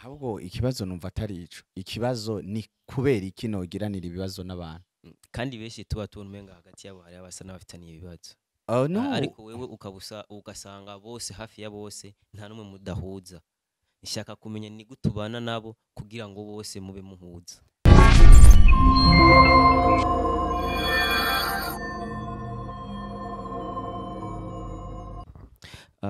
Ahubwo ikibazo numva atari ico, ikibazo ni kubera iki nogiranira ibibazo n'abantu. Kandi benshi tuba tubona umenga hagati yabo hari abasa n'abafitaniye ibibazo. Oh, no. Ariko wewe ukabusa ugasanga bose hafi ya bose nta n'umwe mudahuza. Nshaka kumenya ni gute ubana nabo kugira ngo bose mube muhuza.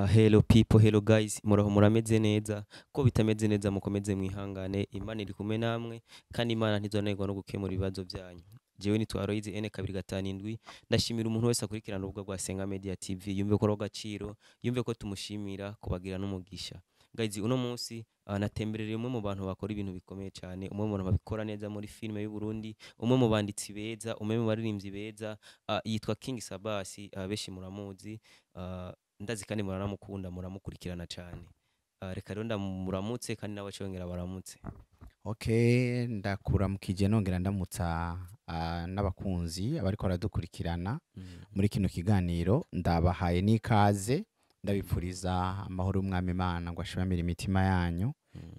Hello people, hello guys, muraho murameze neza? Ko bitameze neza mukomeze mwihangane, Imana iri kumwe namwe kandi Imana ntizonanirwa no gukemura ibibazo byanyu. Jewe nitwa Aloys N257, ndashimira umuntu wese akurikirana urubuga rwa Senga Media TV, yumve ko ari agaciro, yumve ko tumushimira kubagira n'umugisha. Guys, uno munsi natemberereye umwe mu bantu bakora ibintu bikomeye cyane, umwe mu bantu babikora neza muri filime y'u Burundi, umwe mu banditsi beza, umwe mu baririmbyi beza, yitwa King Sabas, benshi muramuzi, ndazi kandi muranamukunda, muramukurikirana cyane. Reka rero ndamuramutse kandi nawe acongera baramutse. Okay, ndakuramukije nongera ndamutsa n'abakunzi abariko baradukurikirana muri kino kiganiro, ndabahaye n'ikaze, ndabipfuriza amahoro y'Umwami Imana ngo ashimamire imitima yanyu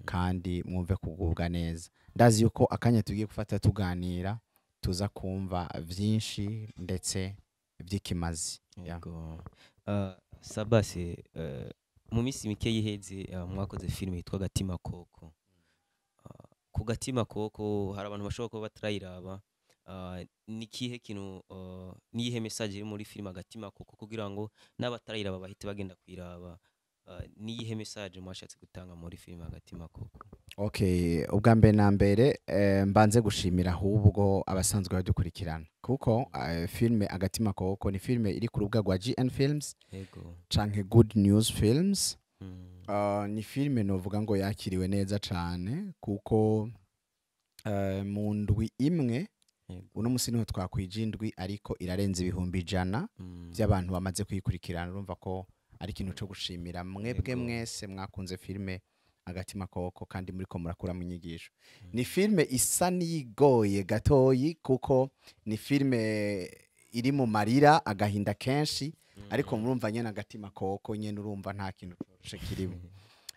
kandi mwumve kugubwa neza. Ndazi yuko akanya tugiye gufata tuganira tuza kumva vyinshi ndetse vy'ikimazi. Yego. Sabas, mu minsi mike yiheze mwakoze filime yitwa Gatima Koko. Ku Gatima Koko hari abantu bashobora kuba batarayiraba. Ni kihe kintu, niyihe message iri muri filime Agatima Koko kugira ngo n'abatarayiraba bahite bagenda kuyiraba? Niyihe message mwashatse gutanga muri filime Agatima Koko? Okay, ubwa mbere na mbere mbanze gushimira ahubwo abasanzwe badukurikirana, kuko filime Agatima Koko ni filime iri ku rubuga rwa GN Films. Yego. Canke Good News Films. Ni filime novuga ngo yakiriwe neza cane, kuko mu ndwi imwe, uno musi niho twakwije indwi, ariko irarenze 100,000 by'abantu bamaze kuyikurikirana. Urumva ko ari ikintu co gushimira mwebwe mwese mwakunze filime Agatima Koko kandi muriko murakura mu nyigisho. Ni filime isa n'iyigoye gatoyi, kuko ni filime iri mu marira, agahinda kenshi, ariko murumva nyene Agatima Koko nyene urumva nta kintu coroshe kirimo.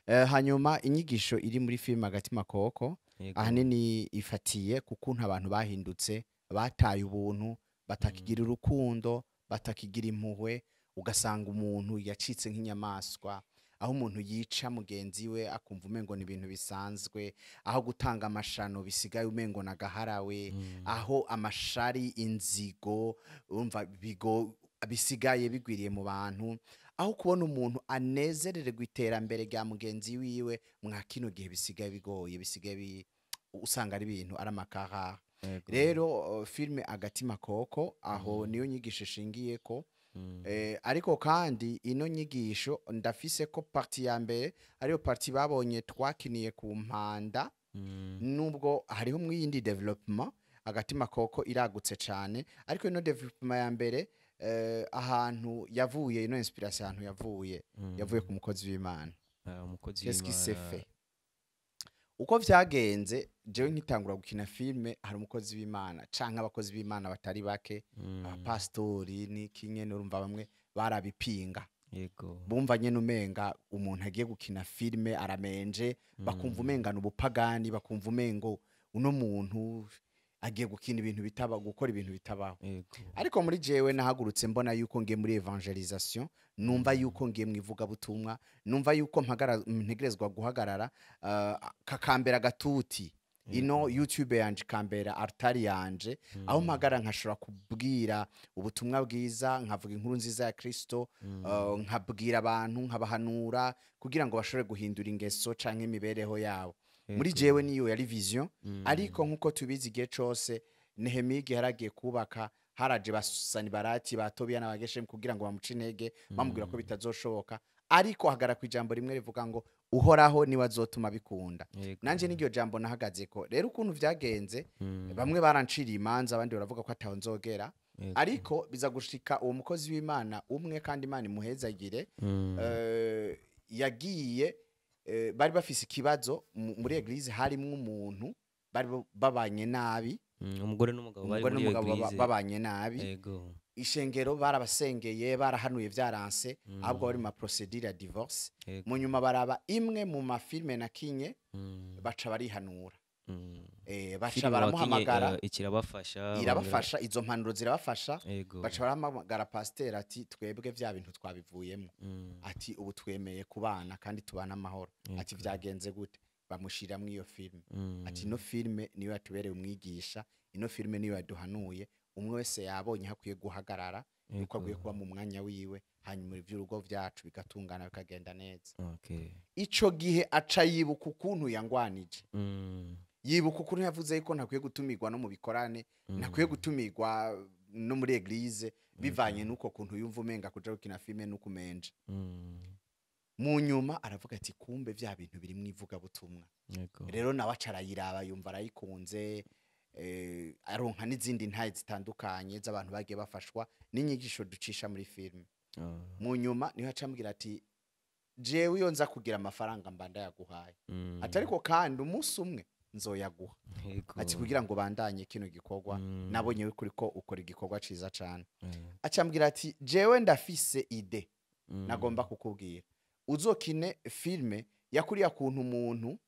Hanyuma inyigisho iri muri filime Agatima Koko ahanini ifatiye ku kuntu abantu bahindutse, bataye ubuntu, batakigira urukundo, batakigira impuhwe, ugasanga umuntu yacitse nk'inyamaswa, aho umuntu yica mugenzi we akumva umengo ni ibintu bisanzwe, aho gutanga amashano bisigaye umengo nagaharawe, aho amashari, inzigo, urumva bigo bisigaye bigwiriye mu bantu, aho kubona umuntu anezerererwa iterambere rya mugenzi wiwe mwa kino gihe bisigaye bigoye, bisigaye usanga ari ibintu ari amakara. Rero filime Agatima Koko aho niyo nyigisho ishingiye ko. Ariko kandi ino nyigisho ndafise ko partie ya mbere ariyo partie babonye twakiniye ku mpanda, nubwo hariho mwiyindi development Agatima Koko iragutse cane, ariko ino development ya mbere ahantu yavuye ino inspiration, ahantu yavuye yavuye ku mukozi w'Imana. Umukozi Qu'est-ce qui s'est w'Imana. fait? Uko vyagenze, jewe nkitangura gukina filme hari umukozi w'Imana canke abakozi b'Imana batari bake, abapastori n'iki nyene, urumva bamwe barabipinga. Yego. Bumva nyene umenga umuntu agiye gukina filme aramenje, bakumva umenga n'ubupagani, bakumva umengo uno muntu agiye gukina ibintu bitaba, gukora ibintu bitabaho. Yego. Ariko muri jewe nahagurutse mbona yuko ngiye muri evangelisation, numva yuko ngiye mu ivugabutumwa, numva yuko ntegerezwa guhagarara, kakambera gatuti ino YouTube yanje ikambera altari yanje, aho mpagara nkashobora kubwira ubutumwa bwiza, nkavuga inkuru nziza ya Kristo, nkabwira abantu, nkabahanura kugira ngo bashobore guhindura ingeso canke imibereho yabo. Muri jewe niyo yari vision. Ariko nkuko tubizi igihe cose Nehemiya igihe yaragiye kubaka, haraje basanibarati ba Tobiya n'abageshemu kugira ngo bamuce intege, bamubwira ko bitazoshoboka, ariko hagara ku ijambo rimwe rivuga ngo Uhoraho niwe azotuma bikunda. Nanje n'iryo jambo nahagazeko. Rero ukuntu vyagenze, bamwe baranciriye imanza, abandi baravuga ko ataho nzogera, ariko biza gushika uwo mukozi w'Imana umwe, kandi Imana imuhezagire, yagiye, bari bafise ikibazo muri eglise, harimwo umuntu bari babanye nabi. Umugore n'umugabo bari Umugore muri iyo n'umugabo eglise. babanye nabi. Yego. Ishengero barabasengeye, barahanuye, vyaranse, ahubwo bari mu ma procédure ya divorce. Mu nyuma baraba imwe mu ma films nakinye, baca barihanura. Baca Filime wakinye, baramuhamagara. Ikirabafasha. Irabafasha, izo mpanuro zirabafasha. Baca barahamagara pasiteri ati: "Twebwe vya bintu twabivuyemo." Ati: "Ubu twemeye kubana kandi tubana amahoro." Ati: "Vyagenze gute?" Bamushiramwo iyo filime. Ati: "Ino filime niyo yatubereye umwigisha, ino filime niyo yaduhanuye. Umwe wese yabonye hakwiye guhagarara, yuko akwiye kuba mu mwanya wiwe, hanyuma ivy'urugo vyacu bigatungana, bikagenda neza." Ico gihe aca yibuka ukuntu yangwanije, yibuka ukuntu yavuze yuko ntakwiye gutumirwa no mu bikorane, ntakwiye gutumirwa no muri église, bivanye n'uko kuntu yumva umenga kuja gukina filime n'ukumenja. Mu nyuma aravuga ati: "Kumbe vya bintu biri mu ivugabutumwa." Rero nawe aca arayiraba, yumva arayikunze, aronka n'izindi ntaye zitandukanye z'abantu bagiye bafashwa n'inyigisho ducisha muri filime. Mu nyuma niho aca ambwira ati: "Jewe iyo nza kugira amafaranga mba ndayaguhaye." Ati: "Ariko kandi umunsi umwe nzoyaguha." Ati: "Kugira ngo bandanye kino gikorwa, nabonye kuri ko ukora igikorwa ciza cane." Aca ambwira ati: "Jewe ndafise idée, nagomba kukubwira uzokine filme yakuriya kuntu umuntu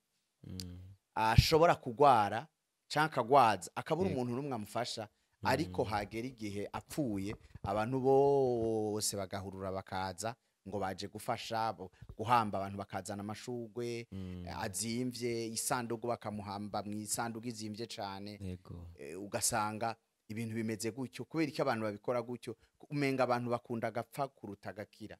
ashobora kugwara canke akagwaza, akabura umuntu n'umwe amufasha, ariko hagera igihe apfuye, abantu bose bagahurura, bakaza ngo baje gufasha guhamba, abantu bakazana amashugwe azimvye, isandugu bakamuhamba mu isandugu izimvye cane." Ugasanga ibintu bimeze gutyo. Kubera iki abantu babikora gutyo? Umenga abantu bakunda agapfa kuruta agakira.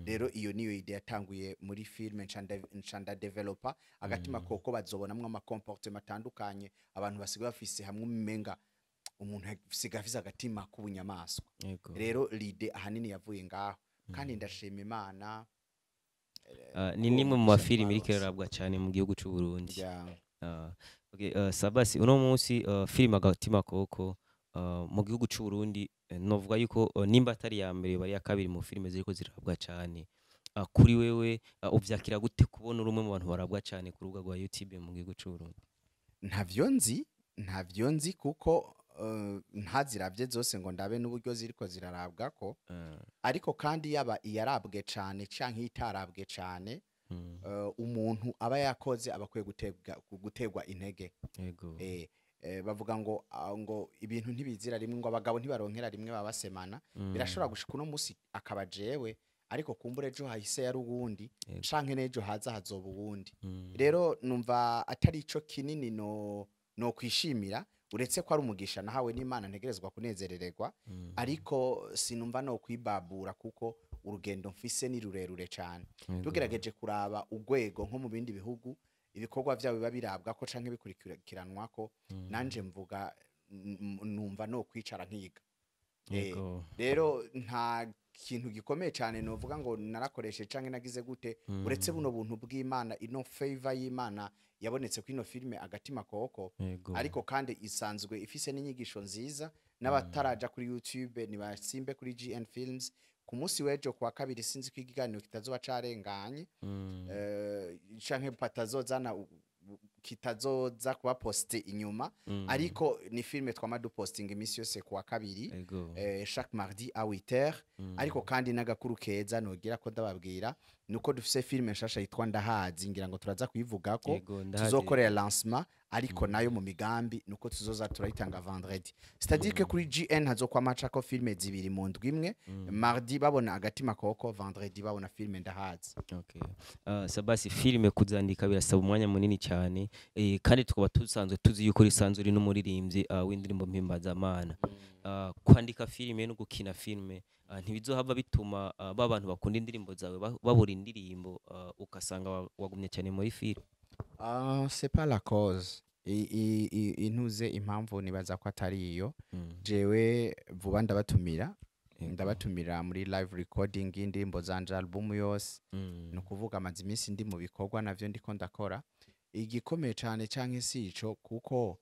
Rero iyo niyo idée yatanguye muri filme, nca ndadevelopa Agatima Koko. Bazobonamwo ama comportement atandukanye abantu basigaye bafise, hamwe umenga umuntu asigaye afise agatima k'ubunyamaswa. Rero l'idée ahanini yavuye ngaho, kandi ndashima Imana. Ni Uwo nimwe mu mugisha mafilimi iriko twaronse. irarabwa cyane mu gihugu c'u Burundi. Okay, Sabasi, uno munsi filime Agatima Koko mu gihugu c'u Burundi, novuga yuko nimba atari ya mbere bari ya kabiri mu filime ziriko zirabwa cyane. Kuri wewe, uvyakira gute kubona uri umwe mu bantu barabwa cyane ku rubuga rwa YouTube mu gihugu c'u Burundi? Ntavyo nzi, ntavyo nzi, kuko ntaziravye zose ngo ndabe n'uburyo ziriko zirarabwa ko. Ariko kandi yaba iyarabwe cane canke itarabwe cane, umuntu aba yakoze aba akwiye gutegwa intege. Bavuga ngo ngo ibintu ntibizira rimwe, ngo abagabo ntibaronkera rimwe, baba basemana. Birashobora gushika uno musi akaba jewe, ariko kumbura ejo hahise yari uwundi, canke n'ejo haza hazoba uwundi. Rero numva atari ico kinini no kwishimira, uretse ko ari umugisha nahawe n'Imana ntegerezwa kunezerererwa. Ariko sinumva no kwibabura, kuko urugendo mfise ni rurerure cane. Tugerageje kuraba urwego nko mu bindi bihugu ibikorwa vyabo biba birabwa ko canke bikurikiranwa ko, nanje mvuga numva no kwicara nkiga. Rero nta kintu gikomeye cyane novuga ngo narakoresheje canke nagize gute, uretse buno buntu bw'Imana, ino favor y'Imana yabonetse kuri ino filime Agatima Koko. Ariko kandi isanzwe ifise n'inyigisho nziza. N'abataraja kuri YouTube nibasimbe kuri GN Films ku munsi w'ejo kuwa kabiri. Sinzi ko ikiganiro kitazoba carenganye, canke patazozana kitazoza kuba poste inyuma, ariko ni filme twama dupostinga iminsi yose kuwa kabiri, chaque mardi à 8h. Ariko kandi n'agakuru keza nogira ko ndababwira nuko dufise filme nshasha yitwa Ndahazi, ngira ngo turaza kuyivugako. Yego, Ndahazi. Tuzokorera lancement, ariko nayo mu migambi nuko tuzoza turayitanga vendredi, c'est-à-dire que kuri GN hazokwama hacako filme zibiri mu ndwi imwe: mardi babona Agatima Koko, vendredi babona filme Ndahazi. Okay. Sabasi, filime kuzandika birasaba umwanya munini cyane, kandi tukaba tusanzwe tuzi yuko risanzwe uri n'umuririmbyi w'indirimbo mpimbazamana. Kwandika filime no gukina filime ntibizohava bituma ba bantu bakunda indirimbo zawe babura indirimbo, ugasanga wagumye cyane muri filime? C'est pas la cause. Intuze impamvu nibaza ko atari iyo. Jewe vuba ndabatumira, ndabatumira muri live recording y'indirimbo zanje, album yose. Ni ukuvuga amaze iminsi ndi mu bikorwa navyo ndiko ndakora igikomeye cane, canke si ico, kuko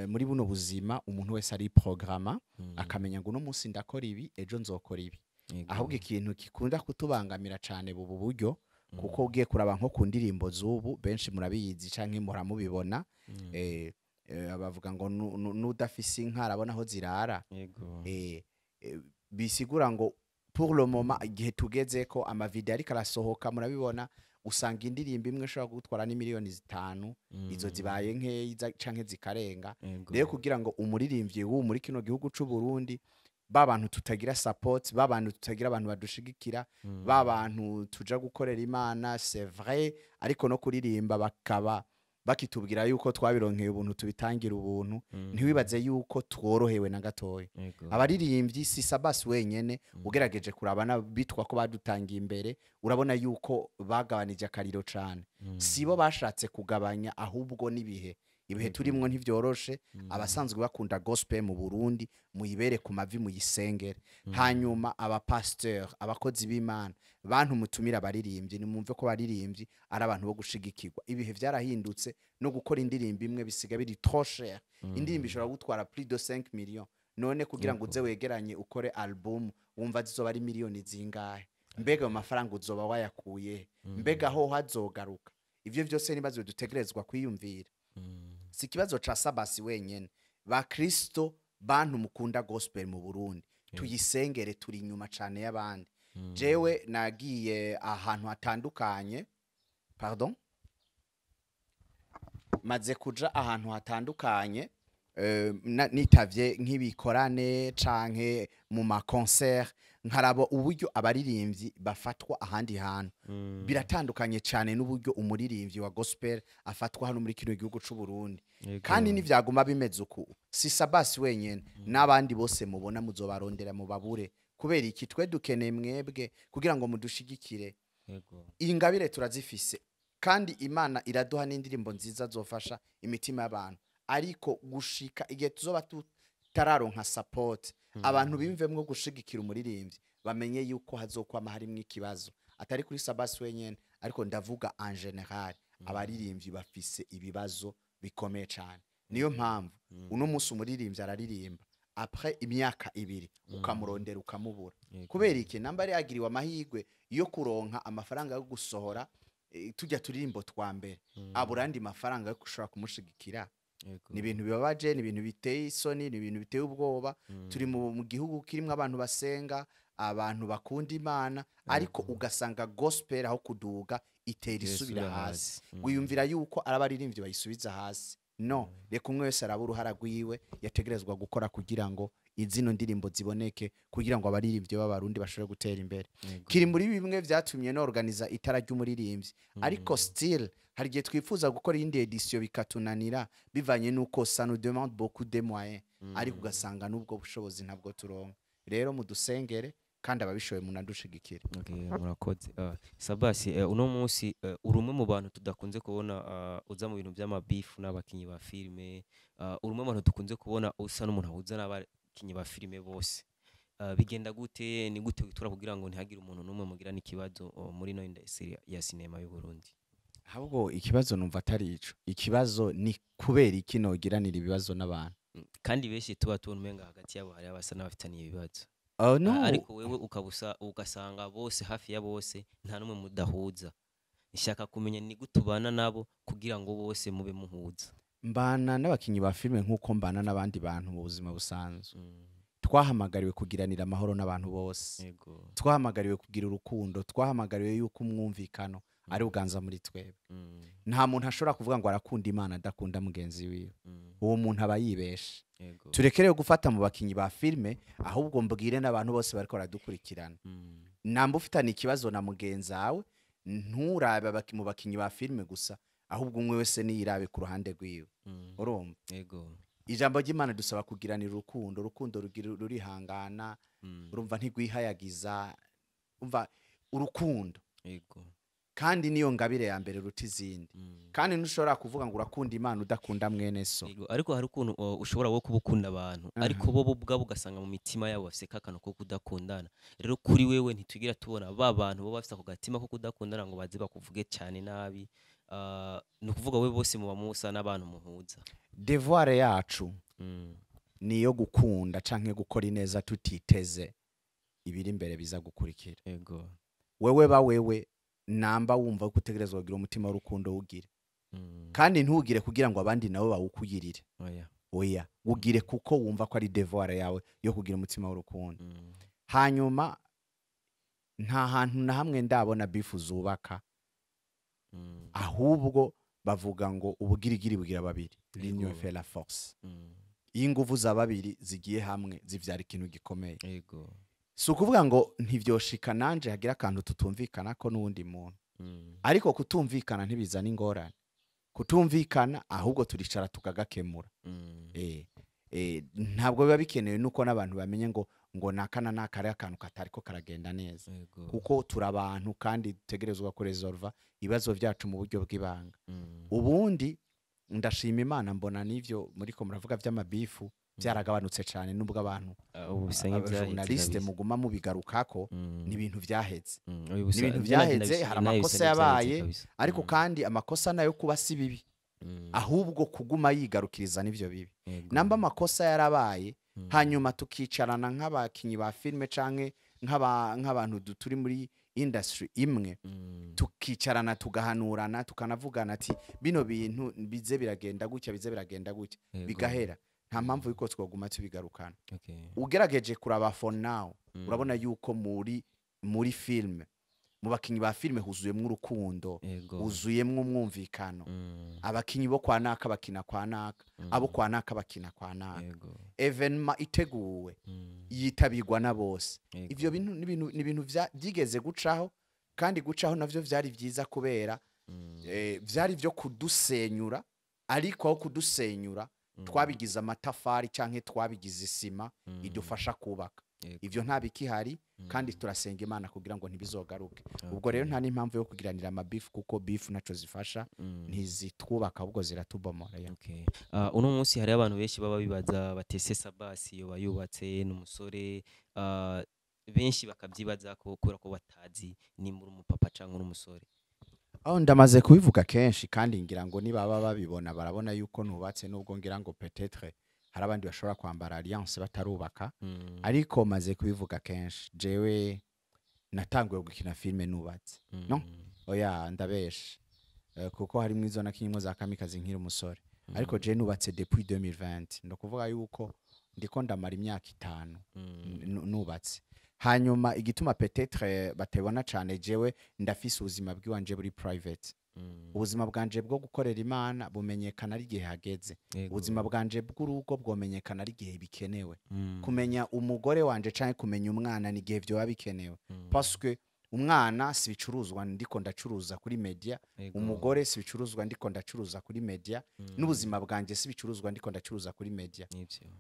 muri buno buzima umuntu wese ari programa, akamenya ngo uno munsi ndakora ibi, ejo nzokora ibi. Ahubwo ikintu gikunda kutubangamira cane bubu buryo, kuko ugiye kuraba nko ku ndirimbo z'ubu, benshi murabizi canke muramubibona, bavuga ngo: "N'udafise inka arabona aho zirara." Bisigura ngo pour le moment, igihe tugeze ko amavideo ariko arasohoka, murabibona, usanga indirimbo imwe ishobora gutwara n'imiliyoni 5, izo zibaye nkeyi canke zikarenga. Rero kugira ngo umuririmbyi w'ubu muri kino gihugu c'u Burundi, ba bantu tutagira support, ba bantu tutagira abantu badushigikira, ba bantu tuja gukorera Imana, c'est vrai, ariko no kuririmba bakaba bakitubwira yuko twabironkeye ubuntu, tubitangira ubuntu, ntiwibaze yuko tworohewe na gatoya. Abaririmbyi, si Sabasi wenyene, ugerageje kuraba bitwa ko badutangiye imbere, urabona yuko bagabanije akariro cane. Sibo bashatse kugabanya, ahubwo n'ibihe, ibihe turimwo ntivyoroshe. Abasanzwe bakunda gospel mu Burundi, muyibere ku mavi, muyisengere. Hanyuma abapasteur, abakozi b'Imana, bantu mutumira abaririmbyi, nimwumve ko abaririmbyi ari abantu bo gushigikirwa. Ibihe vyarahindutse, no gukora indirimbo imwe bisiga biri trop cher. Indirimbo ishobora gutwara plus de 5 millions. None kugira ngo uze wegeranye ukore album, wumva zizoba ari miliyoni zingahe? Mbega ayo mafaranga uzoba wayakuye? Mbega ho hazogaruka? Ivyo vyose nibazo dutegerezwa kwiyumvira. Si ikibazo ca Sabasi wenyene. Ba Kristo, bantu mukunda gospel mu Burundi, tuyisengere, turi inyuma cane y'abandi. Jewe nagiye ahantu hatandukanye, pardon, maze kuja ahantu hatandukanye, nitavye nk'ibikorane canke mu ma concert, nkaraba uburyo abaririmbyi bafatwa ahandi hantu. Biratandukanye cyane n'uburyo umuririmbyi wa gospel afatwa hano muri kino gihugu c'u Burundi. Kandi nivyaguma bimeze uku, si Sabasi wenyene, n'abandi bose mubona muzobarondera mubabure. Kubera iki? Twe dukeneye mwebwe kugira ngo mudushigikire. Ingabire turazifise, kandi Imana iraduha n'indirimbo nziza zofasha imitima y'abantu, ariko gushika igihe tuzoba tutararonka support, abantu bimvemwo gushigikira umuririmbyi, bamenye yuko hazokwama harimwo ikibazo. Atari kuri Sabasi wenyene, ariko ndavuga en général, abaririmbyi bafise ibibazo bikomeye cyane. Niyo mpamvu uno munsi umuririmbyi araririmba, après imyaka 2 ukamurondera ukamubura. Kubera iki? Namba yari yagiriwe amahirwe yo kuronka amafaranga yo gusohora tujya turirimbo twa mbere, abura andi mafaranga yo gushobora kumushigikira. Ni ibintu bibabaje, ni ibintu biteye isoni, ni ibintu biteye ubwoba. Turi mu gihugu kirimo abantu basenga, abantu bakunda Imana, ariko ugasanga gospel aho kuduga itera isubira isubira hasi. hasi. Wiyumvira yuko ari abaririmbyi bayisubiza hasi? No, reka umwe wese araba uruhara rwiwe yategerezwa gukora kugira ngo izino ndirimbo ziboneke, kugira ngo abaririmbyi b'Abarundi bashobore gutera imbere. Kiri muri bimwe vyatumye norganiza itara ry'umuririmbyi, ariko still hari igihe twifuza gukora iyindi édition bikatunanira, bivanye n'uko ça nous demande beaucoup de moyens, ariko ugasanga n'ubwo bushobozi ntabwo turonka. Rero mudusengere, kandi ababishoboye munadushigikire. Okay, murakoze. Sabasi, uno munsi uri umwe mu bantu tudakunze kubona uza mu bintu by'amabifu n'abakinyi ba filime. Uri umwe mu bantu dukunze kubona usa n'umuntu ahuza n'abakinyi ba filime bose. Bigenda gute? Ni gute witura kugira ngo ntihagire umuntu n'umwe mugira n'ikibazo muri ino industry ya sinema y'u Burundi? Ahubwo ikibazo numva atari ico. Ikibazo ni kubera iki nogiranira ibibazo n'abantu? Kandi benshi tuba tubona umenga hagati yabo hari abasa n'abafitaniye ibibazo. Oh, no. Ariko wewe ukabusa ugasanga bose, hafi ya bose, nta n'umwe mudahuza. Nshaka kumenya ni gute ubana nabo kugira ngo bose mube muhuza. Mbana n'abakinyi ba filime nk'uko mbana n'abandi bantu mu buzima busanzwe. Twahamagariwe kugiranira amahoro n'abantu bose. Twahamagariwe kugira urukundo, twahamagariwe yuko umwumvikano ari uganza muri twebwe. Nta muntu ashobora kuvuga ngo arakunda Imana adakunda mugenzi wiwe. Uwo muntu aba yibeshe. Turekerewe gufata mu bakinyi ba filime, ahubwo mbwire n'abantu bose bariko baradukurikirana, namba ufitanye ikibazo na mugenzi wawe, nturabe mu bakinyi ba filime gusa, ahubwo umwe wese niyirabe ku ruhande rwiwe. Urumva? Yego. Ijambo ry'Imana dusaba kugiranira urukundo. Urukundo rurihangana, urumva, ntigwihayagiza, umva, urukundo. Kandi niyo ngabire ya mbere ruta izindi. Kandi ntushobora kuvuga ngo urakunda Imana udakunda mwene so. Yego, ariko hari ukuntu ushobora wowe kuba ukunda abantu, ariko bo ubwabo ugasanga mu mitima yabo bafise kakano ko kudakundana. Rero kuri wewe ntitugira tubona ba bantu bo bafise ako gatima ko kudakundana ngo baze bakuvuge cyane nabi. Ni ukuvuga we bose muba musa n'abantu muhuza. Devoir yacu niyo gukunda canke gukora ineza tutiteze ibiri imbere biza gukurikira. Wewe ba wewe, namba wumva ko utegerezwa kugira umutima w'urukundo, wugire. Kandi ntugire kugira ngo abandi nabo bawukugirire. Oya. Oya, ugire kuko wumva ko ari devoir yawe yo kugira umutima w'urukundo. Hanyuma nta hantu na hamwe ndabona beef zubaka, ahubwo bavuga ngo ubugirigiri bugira babiri, l'union fait la force. Iyo inguvu za babiri zigiye hamwe zivyara ikintu gikomeye. Si ukuvuga ngo ntivyoshika nanje hagira akantu tutumvikana ko n'uwundi muntu, ariko kutumvikana ntibizana ingorane. Kutumvikana ahubwo turicara tukagakemura. Ntabwo biba bikenewe nuko n'abantu bamenye ngo naka na naka ari akantu katariko karagenda neza, kuko turi abantu kandi dutegerezwa kuresolva ibibazo byacu mu buryo bw'ibanga. Ubundi ndashima Imana, mbona n'ivyo muriko muravuga vy'amabifu byaragabanutse cyane, nubwo abantu Ah, ubu bisa nk'ivyaheze abajournaliste kabisa. muguma mubigarukako. Ni ibintu vyaheze. Ubu Ni ibintu njye vyaheze, ndabishimye, hari nawe amakosa bisa n'ivyaheze yabaye, kabisa. ariko kandi amakosa nayo kuba si bibi, ahubwo kuguma yigarukiriza nivyo bibi. Namba amakosa yarabaye, hanyuma tukicarana nk'abakinyi ba filime canke nk'abantu turi muri industry imwe, tukicarana, tugahanurana, tukanavugana ati bino bintu bize biragenda gutya, bize biragenda gutya, bigahera. Nta mpamvu yuko twoguma tubigarukana. Ugerageje kuraba for now, urabona yuko muri filime, mu bakinyi ba filime huzuyemwo urukundo, huzuyemwo umwumvikano. Abakinyi bo kwa naka bakina kwa naka, abo kwa naka bakina kwa naka. Événement iteguwe yitabirwa na bose. Ivyo bintu ni ibintu vyigeze gucaho, kandi gucaho navyo vyari vyiza kubera vyari vyo kudusenyura, ariko aho kudusenyura twabigize amatafari canke twabigize isima idufasha kubaka. Ivyo nta bikihari, kandi turasenga Imana kugira ngo ntibizogaruke. Ubwo rero nta n'impamvu yo kugiranira amabifu, kuko bifu naco zifasha, ntizitwubaka, ahubwo ziratubomora, ya. Okay. Uno munsi hariho abantu benshi baba bibaza batese Sabasi yoba yubatse n'umusore, benshi bakavyibaza ko kubera ko batazi nimba uri umupapa canke uri umusore. Aho ndamaze kubivuga kenshi, kandi ngira ngo nibaba babibona barabona yuko nubatse, nubwo ngira ngo peut-être hari abandi bashobora kwambara alliance batarubaka. Ariko maze kubivuga kenshi, jewe natanguye gukina filime nubatse. No oya, ndabeshe. Kuko harimo izo nakinyimwo za Kamikazi nkiri umusore, ariko je nubatse depuis 2020. Ndakuvuga yuko ndiko ndamara imyaka 5 nubatse. Hanyuma igituma peut-être batabona cane, jewe ndafise ubuzima bw'iwanje buri private. Ubuzima bwanje bwo gukorera Imana bumenyekana ari igihe hageze. Ubuzima bwanje bw'urugo bwomenyekana ari igihe bikenewe. Kumenya umugore wanje canke kumenya umwana ni igihe vyoba bikenewe, parce que umwana si ibicuruzwa ndiko ndacuruza kuri media, umugore si ibicuruzwa ndiko ndacuruza kuri media, n'ubuzima bwanje si ibicuruzwa ndiko ndacuruza kuri media.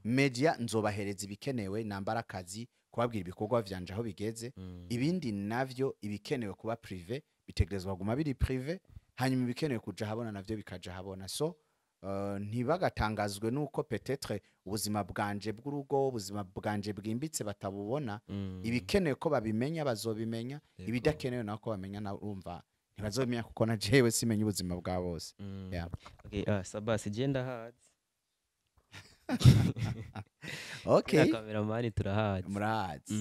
Media nzobahereza ibikenewe, nambara akazi kubabwira ibikorwa vyanje aho bigeze. Ibindi navyo, ibikenewe kuba privé bitegerezwa kuguma biri privé, hanyuma ibikenewe kuja habona navyo bikaja habona. So ntibagatangazwe nuko peut-être ubuzima bwanje bw'urugo, ubuzima bwanje bwimbitse batabubona. Ibikenewe ko babimenya bazobimenya, ibidakenewe nako bamenya na urumva ntibazobimenya, kuko na jewe simenya ubuzima bwa bose. Yeah. Okay, Sabasi, je ndahazi. Na cameraman turahazi. Murahazi?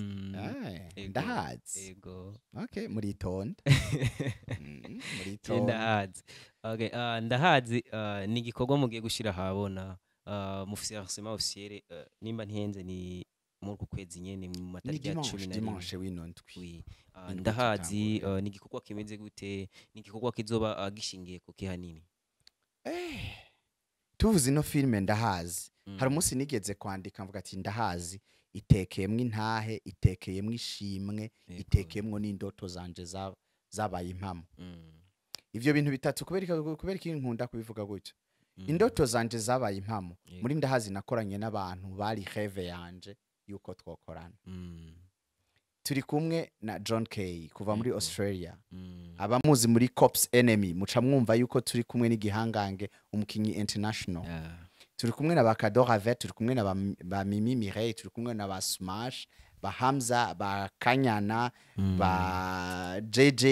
Ego. Ndahazi. Ego. Okay, muritonde. Je Muritonde. ndahazi. Okay, ndahazi ni igikorwa mugiye gushira ahabona, mufise lancement officiel, nimba ntihenze ni muri uku kwezi nyene mu Ni matariki ya dimanche. 11. Dimanche w'ino ndwi. Oui. Indwi Ndahazi tutangura. Ni igikorwa kimeze gute? Ni igikorwa kizoba gishingiye ku kihanini? Tuvuze ino filime Ndahazi, hari umunsi nigeze kwandika mvuga ati Ndahazi itekeyemwo intahe, itekeyemwo ishimwe, itekeyemwo n'indoto zanje zabaye impamo. Ivyo bintu bitatu, kubera iki nkunda kubivuga gutyo? Indoto zanje zabaye impamo. Muri Ndahazi nakoranye n'abantu bari rêve yanje yuko twokorana. Turi kumwe na John Kay kuva muri Australia. Abamuzi muri Cops Enemy muca mwumva yuko turi kumwe n'igihangange, umukinyi international. Turi kumwe na ba Kador Avet, turi kumwe na ba Mimi Mireille, turi kumwe na ba Smash, ba Hamza, ba Kanyana, ba JJ,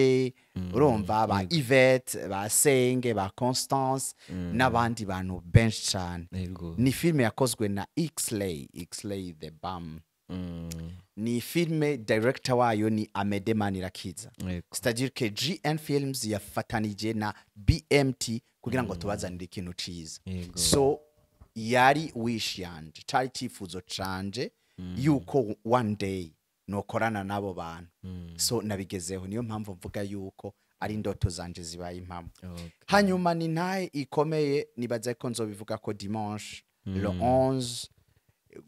urumva ba Yvette, ba Senge, ba Constance n'abandi bantu benshi cyane. Ni filime yakozwe na Xlay, Xlay the Bam. Ni filime director wayo ni Amede Manirakiza. C'est-à-dire que GN Films yafatanije na BMT kugira ngo tubazanire ikintu ciza. So yari wish yanje, cari icyifuzo canje yuko one day Nokorana n'abo bantu. So nabigezeho, niyo mpamvu mvuga yuko ari indoto zanje zibaye impamo. Hanyuma ni ntahe ikomeye, nibaza ko nzobivuga ko dimanche le 11,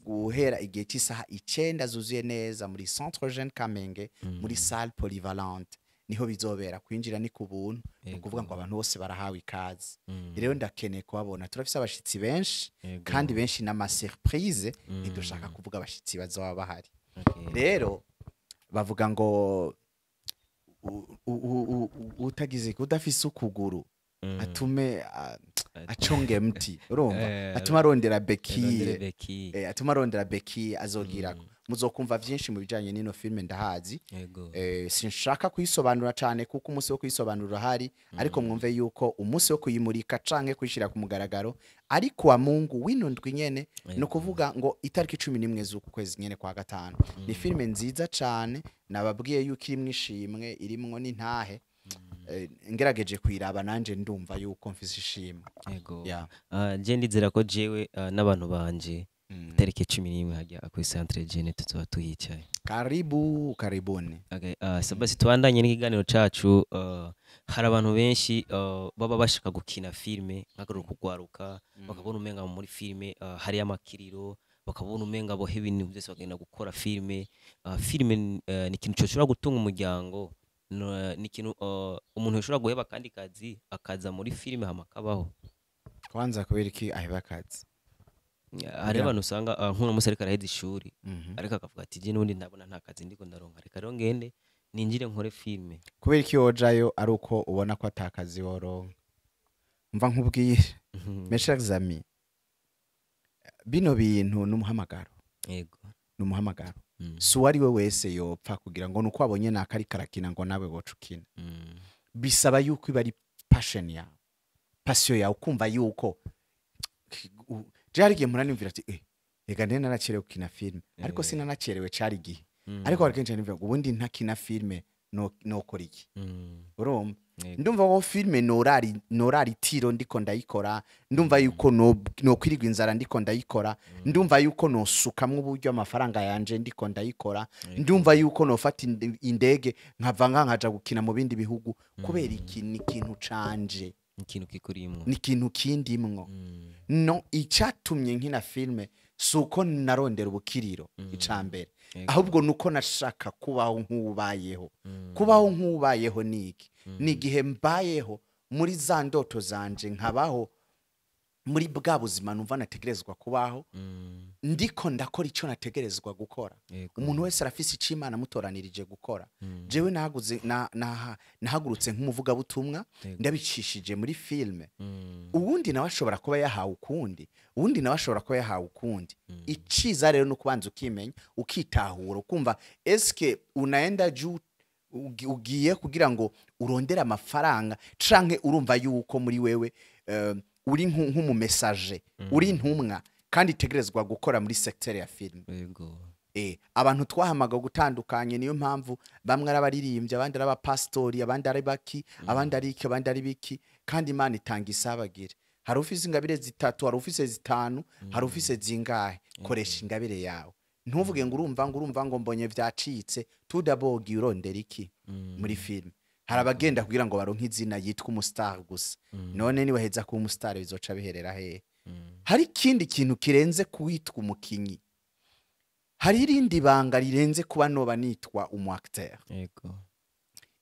guhera igihe cy'isaha 9 zuzuye neza, muri Centre Jeune Kamenge, muri salle polyvalente, niho bizobera. Kwinjira ni ku buntu, ni ukuvuga ngo abantu bose barahawe ikaze. Rero ndakeneye kubabona, turafise abashitsi benshi kandi benshi n'ama surprise, ntidushaka kuvuga abashitsi bazoba bahari. Rero bavuga ngo utagize, udafise ukuguru atume aconge mti, urumva, atuma arondera Arondere béquille. Béquille. Atuma arondera béquille azogirako. Muzokumva vyinshi mu bijanye n'ino filme, ndahazi. Sinshaka kuyisobanura cyane kuko umunsi wo kuyisobanura urahari, ariko mwumve yuko umunsi wo kuyimurika canke kuyishyira ku mugaragaro ari kuwa Mungu w'ino ndwi nyene, ni ukuvuga ngo itariki 11 z'uku kwezi nyene kwa gatanu. Ni filime nziza cane, nababwiye yuko irimwo ishimwe, irimwo n'intahe. Ngerageje kuyiraba nanje ndumva yuko mfise ishimwe. Yeah. Je ndizera ko jewe n'abantu banje itariki 11 hajya kuri Centre Jeune tuzoba tuhicaye. Karibu, karibuni. Okay, basi tubandanye n'ikiganiro cacu. Hari abantu benshi baba bashaka gukina filme, nk'akaruru kugwaruka, bakabona umenga muri filme hari amakiriro, bakabona umenga bohe ibintu byose bagenda gukora filme. Filme ni ikintu coshobora gutunga umuryango, ni ikintu umuntu yoshobora guheba akandi kazi akaza muri filme hama akabaho. Kwanza kubera iki aheba akazi? Hari abantu usanga nk'uno munsi ariko araheza ishuri, ariko akavuga ati: "Je n'ubundi ndabona nta kazi ndiko ndaronka, reka rero ngende ninjire nkore filme." Kubera iki wojayo ari uko ubona ko atakazi woronka? Mva nkubwire, mes chers amis, bino bintu n'umuhamagaro. Ni umuhamagaro. Si uwo ari we wese yopfa kugira ngo nuko wabonye naka ariko arakina ngo nawe woca ukina. Bisaba yuko iba ari passion yawe, passion yawe, ukumva yuko je hari igihe mpora nimvira ati: "Eh, reka ndende naracerewe gukina filime," ariko sinanacerewe, cari igihe. Ariko hari kenshi nimvira ngo ubundi ntakina filime nokora iki? Urumva? Ndumva ko filime norari tiro ndiko ndayikora, ndumva yuko nokwirirwa inzara ndiko ndayikora, ndumva yuko nosukamwo uburyo amafaranga yanje ndiko ndayikora, ndumva yuko nofata indege nkava nkaja gukina mu bindi bihugu. Kubera iki? Ni ikintu canje. Ikintu kikurimwo. Ni ikintu kindimwo. No icyatumye nkina filime si uko narondera ubukiriro, icambere, ahubwo nuko nashaka kubaho nk'ubayeho. Kubaho nk'ubayeho ni iki? Ni igihe mbayeho muri za ndoto zanje, nkabaho muri bwa buzima numva nategerezwa kubaho, ndiko ndakora icyo nategerezwa gukora. Umuntu wese arafise icyo Imana amutoranirije gukora. Jewe nahagurutse nk'umuvugabutumwa, ndabicishije muri filme. Uwundi nawe ashobora kuba yahawe ukundi, uwundi nawe ashobora kuba yahawe ukundi. Iciza rero ni ukubanza ukimenya, ukitahura, ukumva eske unaenda juu ugiye kugira ngo urondere amafaranga, canke urumva yuko muri wewe uri nk'umu messager, uri intumwa kandi itegerezwa gukora muri secteur ya film. Abantu twahamaga gutandukanye, niyo mpamvu bamwe ari abaririmbyi, abandi ari abapasitori, abandi ari baki, abandi ari iki, abandi ari biki. Kandi Imana itanga isabagire. Hari ufise ingabire zitatu, hari ufise zitanu, hari ufise zingahe. Koresha ingabire yawe, ntuvuge ngo urumva ngo mbonye vyacitse. Tudabogi urondera iki muri film? Hari abagenda kugira ngo baronke izina, yitwa umu star gusa. None niwaheza kuba umu star, bizoca biherera hehe? Hari ikindi kintu kirenze kuwitwa umukinyi, hari irindi banga rirenze kuba noba nitwa umu acteur.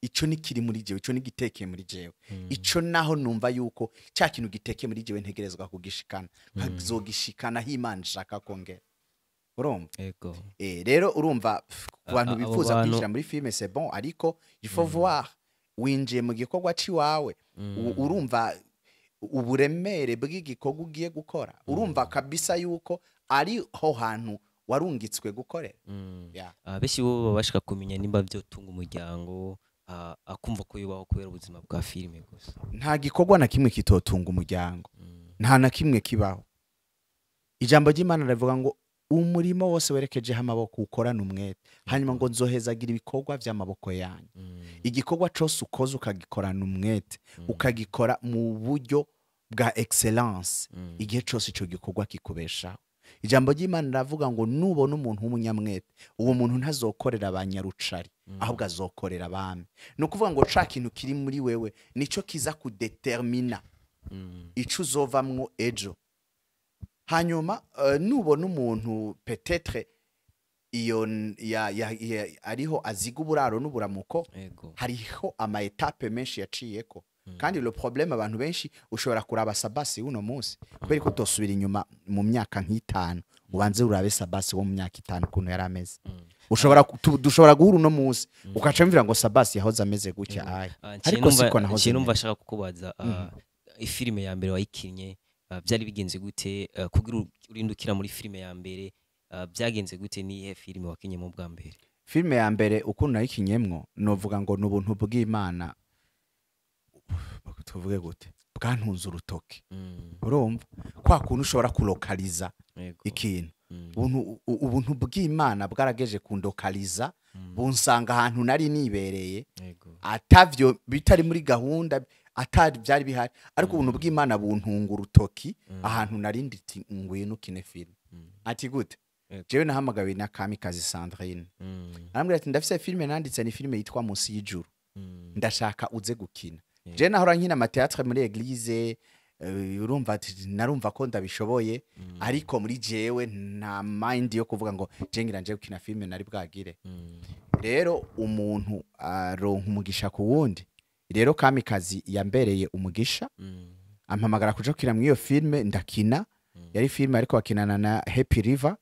Ico ni kiri muri jewe, ico ni gitekeye muri jewe. Ico naho numva yuko cya kintu gitekeye muri jewe ntegerezwa kugishikana, nkazogishikana aho Imana ishaka kongera, urumva? Rero urumva, ku bantu Abo bifuza bantu- kwinjira muri filme, c'est bon, ariko il faut voir winjiye mu gikorwa ciwawe. Urumva uburemere bw'igikorwa ugiye gukora, urumva kabisa yuko ari ho hantu warungitswe gukorera. Yeah. Benshi bo baba bashaka kumenya nimba vyotunga umuryango, akumva ko yubaho kubera ubuzima bwa filime gusa. Nta gikorwa na kimwe kitotunga umuryango. Nta na kimwe kibaho. Ijambo ry'Imana rivuga ngo umurimo wose werekejeho amaboko ukorana umwete, hanyuma ngo nzohezagira ibikorwa vy'amaboko yanyu. Igikorwa cose ukoze ukagikorana umwete, ukagikora mu buryo bwa excellence, igihe cose ico gikorwa kikubeshaho. Ijambo ry'Imana riravuga ngo nubona umuntu w'umunyamwete, uwo muntu ntazokorera abanyarucari, ahubwo azokorera abami. Ni ukuvuga ngo ca kintu kiri muri wewe nico kiza kudetermina ico uzovamwo ejo. Hanyuma nubona umuntu peut-être iyo ariho aziga uburaro n'uburamuko, hariho ama étapes menshi yaciyeko. Kandi le problème, abantu benshi ushobora kuraba Sabasi uno munsi, kubera ko utosubira inyuma mu myaka nk'itanu, ubanze urabe Sabasi wo mu myaka 5 ukuntu yari ameze. Ushobora dushobora guhura uno munsi ukaca wumvira ngo Sabasi yahoze ameze gutya aya, ariko siko nahoze Nciye numva meze. ashaka kukubaza, ifilime ya mbere wayikinye, byari bigenze gute kugira urindukira muri filime ya mbere? Byagenze gute? Nihe filime wakinye mu bwa mbere? Filime ya mbere ukuntu nayikinyemwo, novuga ngo ni ubuntu bw'Imana, tuvuge gute, bwantunze urutoki. Urumva kwa kuntu ushobora kulokaliza ikintu, ubuntu bw'Imana bwarageje kundokaliza, bunsanga ahantu nari nibereye, atavyo bitari muri gahunda, atari byari bihari, ariko ubuntu bw'Imana buntunga urutoki ahantu nari nditi ngwino ukine filime. Ati gute? Jewe nahamagawe na Kamikazi Sandrine, arambwira ati ndafise filime nanditse, ni filime yitwa Munsi y'Ijuru, ndashaka uze gukina. Je nahora nkina ama théâtre muri église, urumva ati narumva ko ndabishoboye, ariko muri jewe nta mind yo kuvuga ngo je ngira nje gukina filime nari bwagire. Rero umuntu aronka umugisha ku wundi. Rero Kamikazi yambereye umugisha, ampamagara kuja gukina muri iyo filime, ndakina. Yari filime ariko bakinana na Happy River.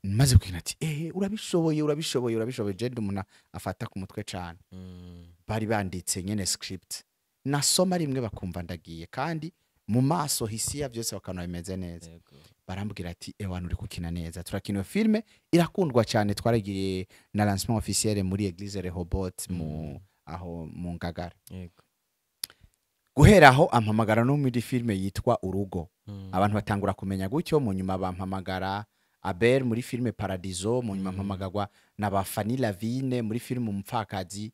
Maze gukina ati urabishoboye, urabishoboye, urabishoboye. Je ndi umuntu afata ku mutwe cane. Bari banditse nyene script, nasoma rimwe bakumva ndagiye, kandi mu maso hisiya byose bakabona bimeze neza. Barambwira ati ewana, uri gukina neza. Turakina iyo filime, irakundwa cyane, twaragiriye na lancement officiel muri Église Rehoboth mu aho mu Ngagara. Guhera aho ampamagara no muri filime yitwa Urugo. Abantu batangura kumenya gutyo. Mu nyuma bampamagara Abel muri filime Paradiso, mu nyuma mpamagarwa na ba Fanny Lavine muri filime Umupfakazi.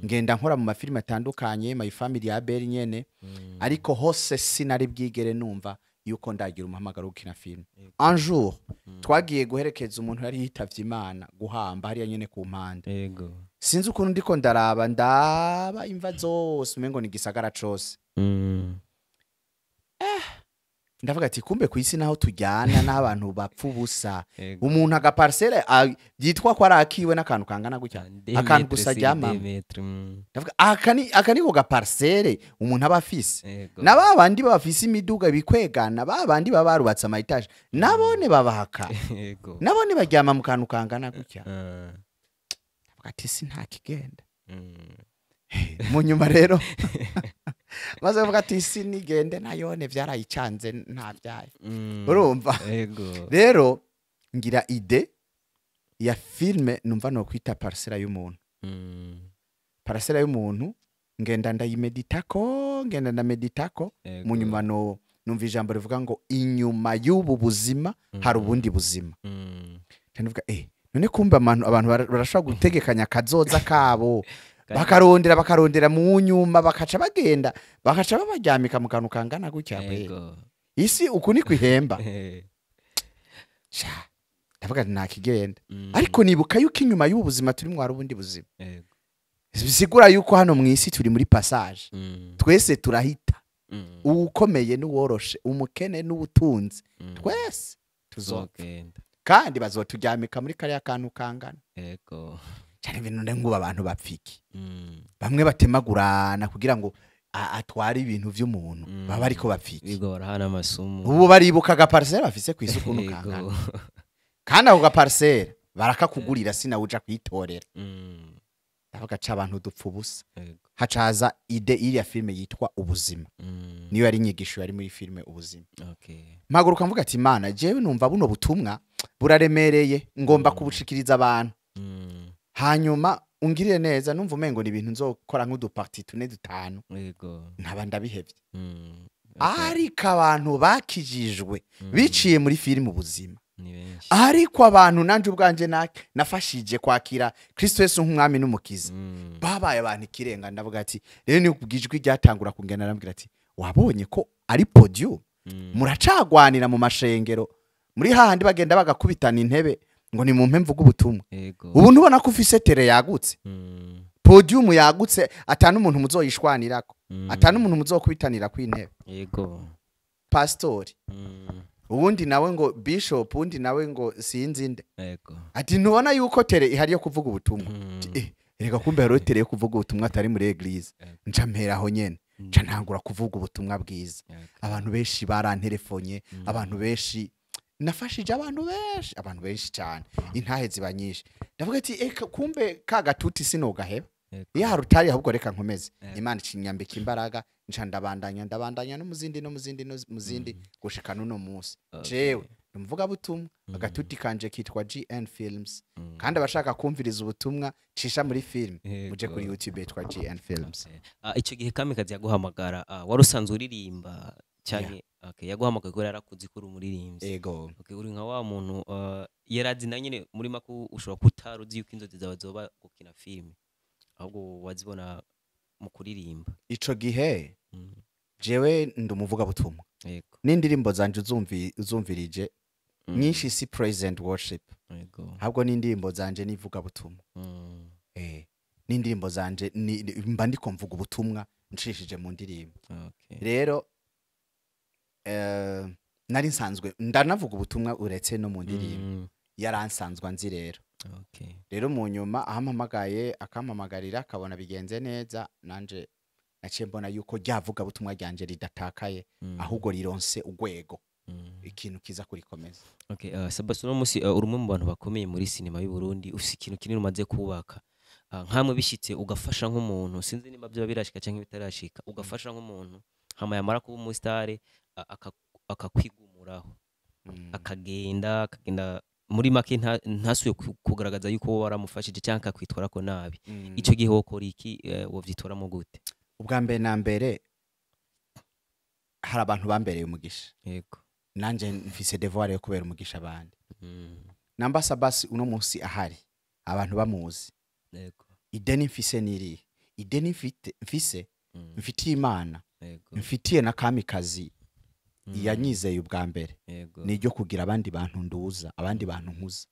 Ngenda nkora mu mafilime atandukanye, My Family ya Abel nyene, ariko hose sinari bwigere numva yuko ndagira umuhamagaro wo gukina filime. Un jour twagiye guherekeza umuntu yari yitavye Imana, guhamba hariya nyene ku mpande. Sinzi ukuntu ndiko ndaraba, ndaba imva zose, umengo ni igisagara cose. Ndavuga ati kumbe ku isi naho tujyana n'abantu bapfa ubusa. Umuntu agaparcelle byitwa ko ari akiwe n'akantu kangana gutya, akantu gusa aryamamo. Ndavuga aka niko gaparcelle umuntu aba afise, na ba bandi bafise imiduga bikwegana, ba bandi baba barubatse ama étages, nabone babahaka, nabone baryama mu kantu kangana gutya. Ndavuga ati si nta kigenda. Mu nyuma rero maze bavuga ati isi nigende nayone byarayicanze, nta byayo. Urumva? Rero ngira idée ya filme numva no kwita Parcelle y'umuntu. Parcelle y'umuntu, ngenda ndayimeditako, ngenda ndameditako. Mu nyuma no numva ijambo rivuga ngo inyuma y'ubu buzima hari ubundi buzima. Ndavuga none kumbe abantu barashobora gutegekanya akazoza kabo, bakarondera, bakarondera, mu nyuma bakaca bagenda bakaca babaryamika mu kantu kangana gutya kweri. Isi uku ni kwihemba. Sha, ndavuga nti nta kigenda. Ariko nibuka yuko inyuma y'ubu buzima turimo hari ubundi buzima. Bisigura yuko hano mu isi turi muri passage. Twese turahita, uwukomeye n'uworoshe, umukene n'ubutunzi, twese tuzopfa. Tuzogenda. Kandi bazoturyamika muri kariya kantu kangana. Cyane ibintu ngubu abantu bapfiki, bamwe batemagurana kugira ngo atware ibintu vy'umuntu, baba bariko bapfiki? Bigo barahana amasumu. Ubu baribuka agaparcelle bafise kw'isi ukuntu kangana, kandi ako gaparcelle barakakugurira, sinawe uja kwitorera. Ndavuga ca abantu dupfa ubusa. Hacaza idée iriya filime yitwa Ubuzima. Niyo yari inyigisho yari muri filime Ubuzima. Mpaguruka mvuga ati Imana, jewe numva buno butumwa buraremereye, ngomba kubushikiriza abantu. Hanyuma ungirire neza, numva umengo ni ibintu nzokora nk'uduparties tune dutanu, nkaba ndabihevye. Ariko abantu bakijijwe biciye muri filime Ubuzima, Ni benshi. ariko abantu nanje ubwanje nafashije kwakira Kristo Yesu nk'umwami n'umukiza, babaye abantu ikirenga. Ndavuga ati rero ni ijwi ryatangura kungena, arambwira ati wabonye ko ari podium, muracagwanira mu mashengero. Muri hahandi bagenda bagakubitana intebe ngo ni mumpe mvuga ubutumwa. Yego. Ubu ntubona ko ufise terrain yagutse, podium yagutse, atanu umuntu muzoyishwanirako, atanu umuntu muzokubitanira kw'intebe. Pastori, uwundi nawe ngo bishop, uwundi nawe ngo sinzi nde. Ati ntubona yuko terrain ihari yo kuvuga ubutumwa? Ati, reka kumbe hariho terrain yo kuvuga ubutumwa atari muri église. Nca mpera aho nyene, nca ntangura kuvuga ubutumwa bwiza. Abantu benshi baranterefonye, abantu benshi nafashije, abantu benshi, abantu benshi cyane, intahe ziba nyinshi. Ndavuga ati eka kumbe ka gatuti sinogaheba, iyo harutari ahubwo reka nkomeze. Imana ikinyambika imbaraga, nca ndabandanya, ndabandanya no muzindi, no muzindi, no muzindi, gushika n'uno munsi. Jewe umuvuga butumwa, agatuti kanje kitwa GN Films, kandi abashaka kumviriza ubutumwa cisha muri film, muje kuri YouTube yitwa GN Films. Okay. Icyo gihe Kamikazi yaguhamagara, wari usanzwe uririmba canke? Okay, yaguhamagaye ko yarakuzi ko uri umuririmbyi? Ego. Okay, uri nka wa muntu yarazi na nyene muri make ushobora kutari uzi yuko inzozi zawe zoba gukina filime, ahubwo wazibona mu kuririmba. Ico gihe jewe ndi umuvuga butumwa, n'indirimbo zanje uzumvirije nyinshi si praise and worship, ahubwo n'indirimbo zanje nivuga butumwa. N'indirimbo zanje mba ndiko mvuga ubutumwa ncishije mu ndirimbo. Rero nari nsanzwe ndanavuga ubutumwa uretse no mu ndirimbo. Yaransanzwe anzi rero. Rero mu nyuma ahampamagaye, akampamagarira, akabona bigenze neza, nanje naciye mbona yuko ryavuga butumwa ryanje ridatakaye, ahubwo rironse urwego, ikintu kiza kurikomeza. Okay, Sebastian, uno musi uri umwe mu bantu bakomeye muri sinema y'u Burundi, ufise ikintu kinini umaze kubaka. Nkamwe bishitse ugafasha nk'umuntu, sinzi nimba byoba birashika canke bitarashika, ugafasha nk'umuntu hama yamara kuba umusitare akakwigumuraho, akagenda muri make ntasuye kugaragaza yuko wowe waramufashije cyangwa akakwitwarako nabi. Ico gihe wokora iki, wovyitwaramo gute? Ubwa mbere na mbere, hari abantu bambereye umugisha. Nanje mfise devoir yo kubera umugisha abandi. Namba Sabasi uno munsi ahari abantu bamuzi, ideni mfise nirihe? Ideni mfise, mfitiye Imana, mfitiye na Kamikazi yanyizeye ubwa mbere, niryo kugira abandi bantu nduza, abandi bantu nkuza.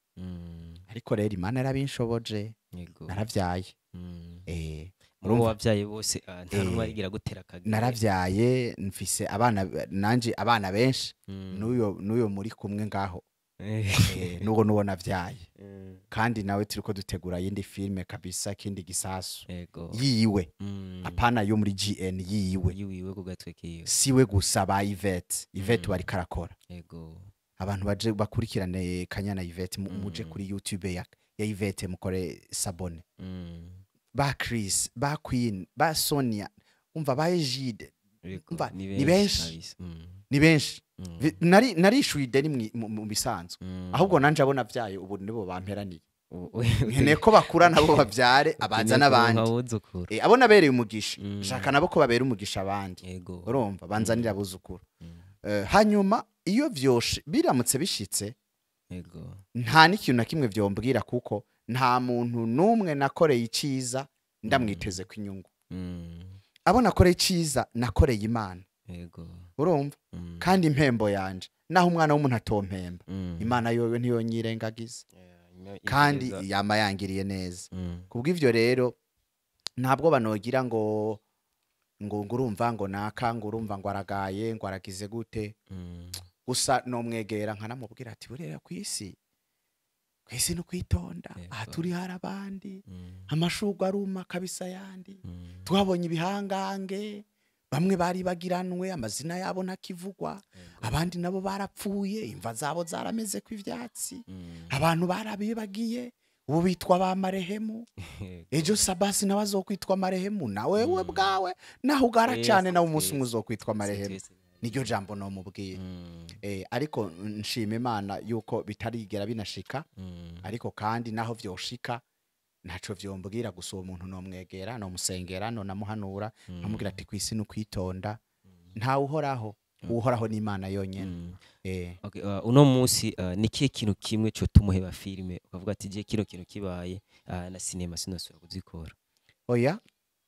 Ariko rero Imana yarabinshoboje, naravyaye. Mu bo Urumva? wavyaye bose, nta n'umwe arigira gutera akagere. Naravyaye, mfise abana nanje, abana benshi. N'uyo muri kumwe ngaho, n'uwo navyaye, kandi nawe turiko dutegura yindi filme kabisa, kindi gisasu yiwe, apana yo muri GN, yiwe. Yiwiwe ku gatwe kiwe. Siwe gusa, ba Yvette, Yvette bari karakora. Abantu baje bakurikirane Kanyana Yvette, muje kuri YouTube ya Yvette mukore s'abonner. Ba Chris, ba Queen, ba Sonia, umva, ba Egide. Umva, Ni ni benshi. Kabisa. Ni benshi. Narishuye ideni mu bisanzwe, ahubwo nanje abo navyaye ubu nibo bamperaniye. Nkeneye ko bakura nabo bavyare abaza n'abandi. Abuzukuru. Abo nabereye umugisha, shaka nabo ko babera umugisha abandi. Urumva, banzanira abuzukuru. Hanyuma iyo vyoshe biramutse bishitse, nta n'ikintu na kimwe vyombwira, kuko nta muntu n'umwe nakoreye iciza ndamwiteze ko inyungu. Abo nakoreye iciza, nakoreye Imana. Urumva? Kandi impembo yanje, naho umwana w'umuntu atompemba, Imana yoyo ntiyonyirengagiza. Yeah, kandi ineza. yama yangiriye neza. Kubw'ivyo rero ntabwo banogira ngo urumva ngo naka, ngo urumva ngo aragaye, ngo aragize gute. Gusa nomwegera nkanamubwira ati buriya ku isi no kwitonda. Aha turi hari abandi, amashurwe aruma kabisa yandi. Twabonye ibihangange, bamwe bari bagiranwe amazina yabo ntakivugwa, abandi nabo barapfuye, imva zabo zarameze ku ivyatsi. Abantu barabibagiye, ubu bitwa ba marehemu. Ejo Sabasi nawe azokwitwa marehemu, nawe we bwawe naho ugara cane, nawe umunsi umwe uzokwitwa marehemu. Niryo jambo nomubwira. Ariko nshima Imana yuko bitarigera binashika. Ariko kandi naho vyoshika ntaco vyombwira. Gusa uwo muntu nomwegera, nomusengera, nonamuhanura, nkamubwira ati kwisi no kwitonda, ntawe uhoraho, uhoraho ni Imana yonyene. Okay, uno munsi ni kihe kintu kimwe cyo tumuheba filime ukavuga ati je kino kintu kibaye, na sinema sinosubira kuzikora? Oya,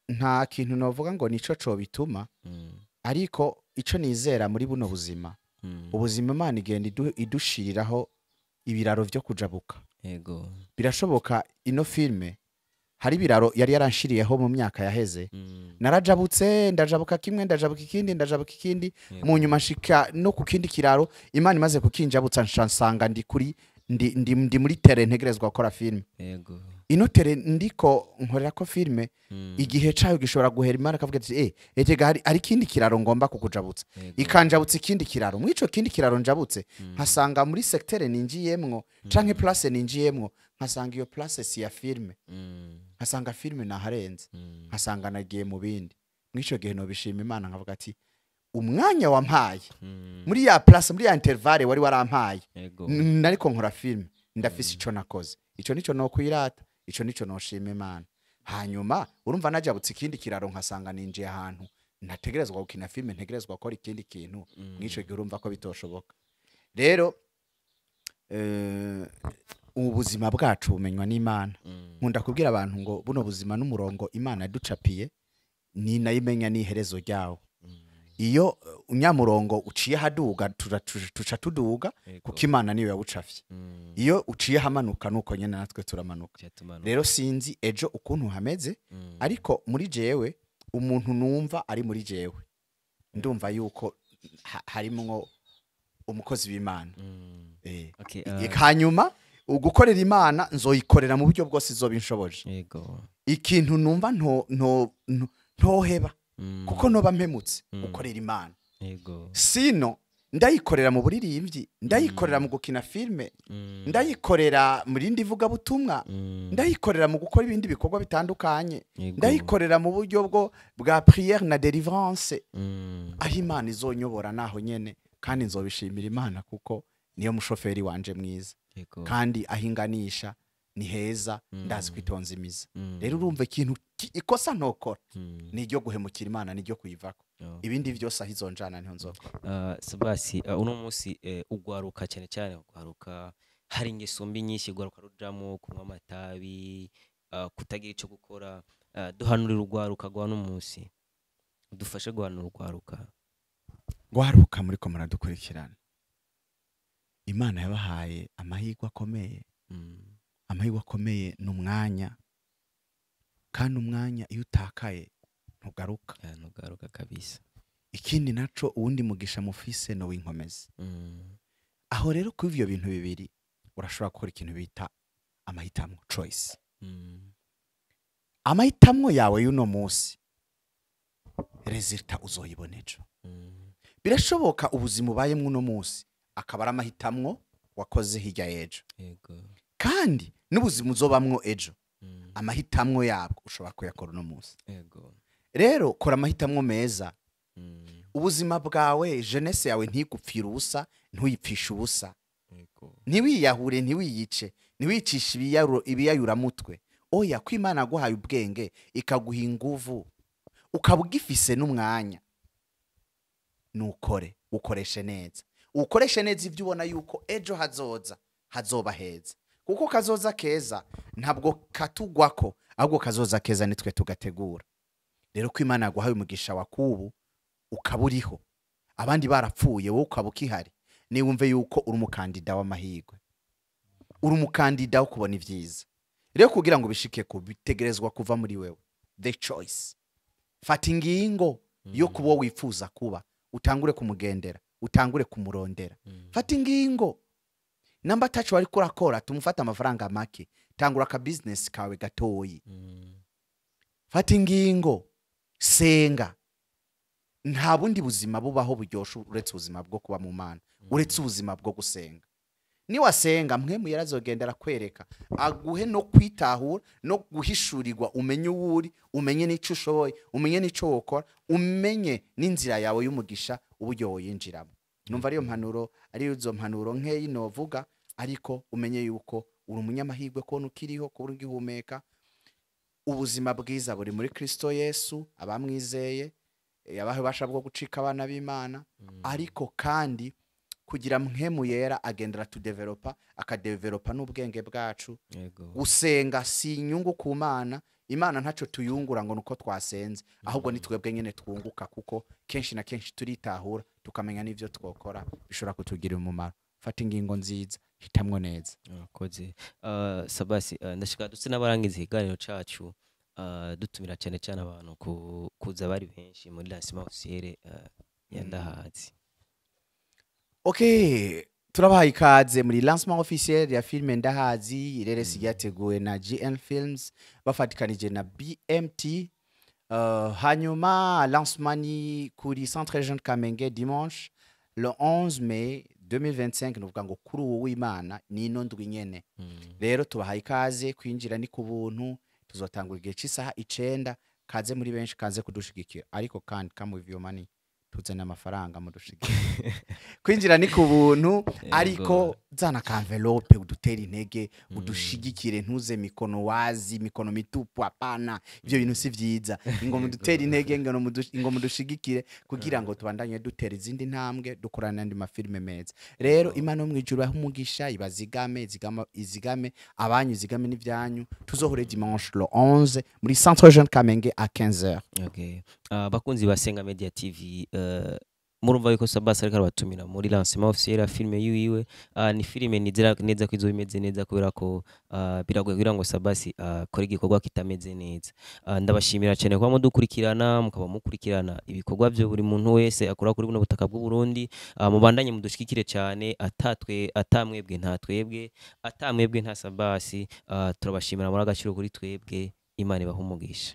nta kintu novuga ngo nico cobituma. Ariko ico nizera muri buno buzima Ubuzima Imana igenda idushiriraho ibiraro vyo kujabuka. Yego. Birashoboka ino filme hari ibiraro yari yaranshiriyeho mu myaka yaheze. Narajabutse, ndajabuka kimwe, ndajabuka ikindi, ndajabuka ikindi, mu nyuma nshika no ku kindi kiraro. Imana imaze kukinjabutsa nsanga ndi kuri ndi muri terrain ntegerezwa gukora filme. Yego. Ino terrain ndiko nkorera ko filme, igihe cayo gishobora guhera, Imana akavuga ati etega hari ikindi kiraro ngomba kukujabutsa. Ikanjabutsa ikindi kiraro. Mwico kindi kiraro njabutse, nkasanga muri secteur ninjiyemwo canke place ninjiyemwo, nkasanga iyo place si ya filme. Nkasanga filme naharenze. Nkasanga nagiye mu bindi. Mwico gihe nobishima Imana nkavuga ati umwanya wampaye muri ya place, muri ya intervalle wari warampaye, nariko nkora filme, ndafise ico nakoze. Ico nico no kwirata, ico nico noshima Imana. Hanyuma urumva najabutse ikindi kiraro nkasanga ninjiye ahantu ntategerezwa gukina filme, ntegerezwa gukora ikindi kintu. Mwico gihe urumva ko bitoshoboka. Rero ubuzima bwacu bumenywa n'Imana. Nkunda kubwira abantu ngo buno buzima n'umurongo Imana yaducapiye ni nayimenya n'iherezo ryawo. Iyo unyamurongo uciye haduga tuca tuduga, kuko Imana niyo yawucafye. Iyo uciye hamanuka nuko nyene natwe turamanuka. Rero sinzi ejo ukuntu hameze, ariko muri jewe umuntu numva ari muri jewe, ndumva yuko harimwo umukozi w'Imana. Hanyuma ugukorera Imana nzoyikorera mu buryo bwose izobinshoboje. Yego. Ikintu numva ntoheba kuko noba mpemutse gukorera Imana. Yego. Sino ndayikorera mu buririmbyi, ndayikorera mu gukina filme, ndayikorera mu rindi vuga butumwa, ndayikorera mu gukora ibindi bikorwa bitandukanye, ndayikorera mu buryo bwa prière na délivrance. Aho Imana izonyobora naho nyene, kandi nzobishimira Imana kuko niyo mushoferi wanje mwiza. Kandi ahinganisha ni heza, ndazi kwitonza imizi. Rero urumva ikintu ikosa ntokora ni iryo guhemukira Imana, ni iryo kuyivako. Ibindi vyose aho izonjana niho nzokora. Sabasi, uno munsi ugwaruka cyane cyane ugwaruka hari ingeso mbi nyinshi, ugwaruka rujamo kunywa amatabi, kutagira ico gukora. Duhanurira ugwaruka gwa no munsi, dufashe guhanura ugwaruka. Gwaruka muri ko muradukurikirana, Imana yabahaye amahirwe akomeye. Amahirwe akomeye ni umwanya, kandi umwanya iyo utakaye ntugaruka. Ntugaruka kabisa. Ikindi naco uwundi mugisha mufise no winkomeze. Aho rero ku ivyo bintu bibiri urashobora gukora ikintu bita amahitamo, choice. Amahitamo yawe y'uno munsi, resulta uzoyibona ejo. Birashoboka ubuzima ubayemwo uno munsi akaba ari amahitamwo wakoze hirya y'ejo. Yego. Kandi n'ubuzima uzobamwo ejo, amahitamwo yabwo ushobora kuyakora uno munsi. Yego. Rero kora amahitamwo meza. Ubuzima bwawe, jeunesse yawe ntigupfira ubusa, ntuyipfishe ubusa. Yego. Ntiwiyahure, ntiwiyice, ntiwicishe ibiyayuramutwe. Oya, ko Imana yaguhaye ubwenge, ikaguha inguvu, ukaba ugifise n'umwanya, nukore, ukoreshe neza. Ukoreshe neza ibyo ubona yuko ejo hazoza hazoba heza. Kuko kazoza keza ntabwo katugwako, ahubwo kazoza keza nitwe tugategura. Rero ko Imana yaguhaye umugisha wa kubu ukaburiho, abandi barapfuye wowe ukaba ukihari, niwumve yuko uri umukandida w'amahirwe, uri umukandida wo kubona ivyiza. Rero kugira ngo bishike ku bitegerezwa kuva muri wewe, the choice. Fata ingingo yo kuba wifuza kuba, utangure kumugendera, utangure kumurondera. Fata ingingo. Namba tacho wari kurakora, tumufata amafaranga make, tangura ka business kawe gatoyi. Fata ingingo, senga. Nta bundi buzima bubaho buryoshe uretse ubuzima bwo kuba mu Mana, uretse ubuzima bwo gusenga. Niwasenga mwe yarazogenda arakwereka, aguhe no kwitahura no guhishurirwa, umenye uwuri, umenye n'ico ushoboye, umenye n'ico wokora, umenye n'inzira yawe y'umugisha uburyo woyinjiramo. Numva ariyo mpanuro, ariyo izo mpanuro nkeyi novuga, ariko umenye yuko uri umunyamahirwe kubona ukiriho, kubona ugihumeka. Ubuzima bwiza buri muri Kristo Yesu, abamwizeye yabahe ububasha bwo gucika abana b'Imana. Ariko kandi kugira mpemu yera agendera tudevelopa, akadevelopa n'ubwenge bwacu. Gusenga si inyungu ku Mana, Imana ntaco tuyungura ngo nuko twasenze, ahubwo ni twebwe nyene twunguka, kuko kenshi na kenshi turitahura Tukamenya n'ivyo twokora bishobora kutugirira umumaro. Fata ingingo nziza, hitamwo neza. Urakoze. Sabasi, ndashaka duse n'abarangiza ikiganiro cacu, dutumira cyane cyane abantu kuza bari benshi muri lancement officiel ya Ndahazi. Okay, turabahaye ikaze muri lancement officiel ya filme Ndahazi, ireresi ryateguwe na GN Films bafatikanije na BMT. Hanyuma lancement ni kuri Centre Jeune Kamenge, dimanche le 11 mai 2025, nuvuga ngo kuri uwo w'Imana, ni ino ndwi nyene. Rero tubahaye ikaze, kwinjira ni ku buntu, tuzotangura igihe cy'isaha 9. Kaze muri benshi, kaze kudushigikira, ariko kandi come with your money, tuzane amafaranga mudushigikire. Kwinjira ni ku buntu, ariko zana ka envelope udutere intege, udushigikire. Ntuze mikono wazi, mikono mitupu, hapana, ivyo bintu si vyiza. Ngo mudutere intege, ngo mudushigikire kugira ngo tubandanye dutera izindi ntambwe, dukorana n'andi mafilime meza. Rero Imana yo mw'ijuru aho umugisha, ibazigame, izigame abanyu, izigame n'ivyanyu. Tuzohure dimanche le 11 muri Centre Jeune Kamenge à 15h. Okay. Bakunzi ba Senga Media TV, murumva yuko Sabasi ariko arabatumira muri lancement officiel ya filime yiwiwe. Ni filime nizera neza ko izoba imeze neza, kubera ko biragoye kugira ngo Sabasi akore igikorwa kitameze neza. Ndabashimira cyane kuba mudukurikirana, mukaba mukurikirana ibikorwa byo buri muntu wese akora kuri buno butaka bw'u Burundi. Mubandanye mudushigikire cyane, atatwe atamwebwe nta twebwe, atamwebwe nta Sabasi. Turabashimira muri agaciro kuri twebwe. Imana ibahe umugisha.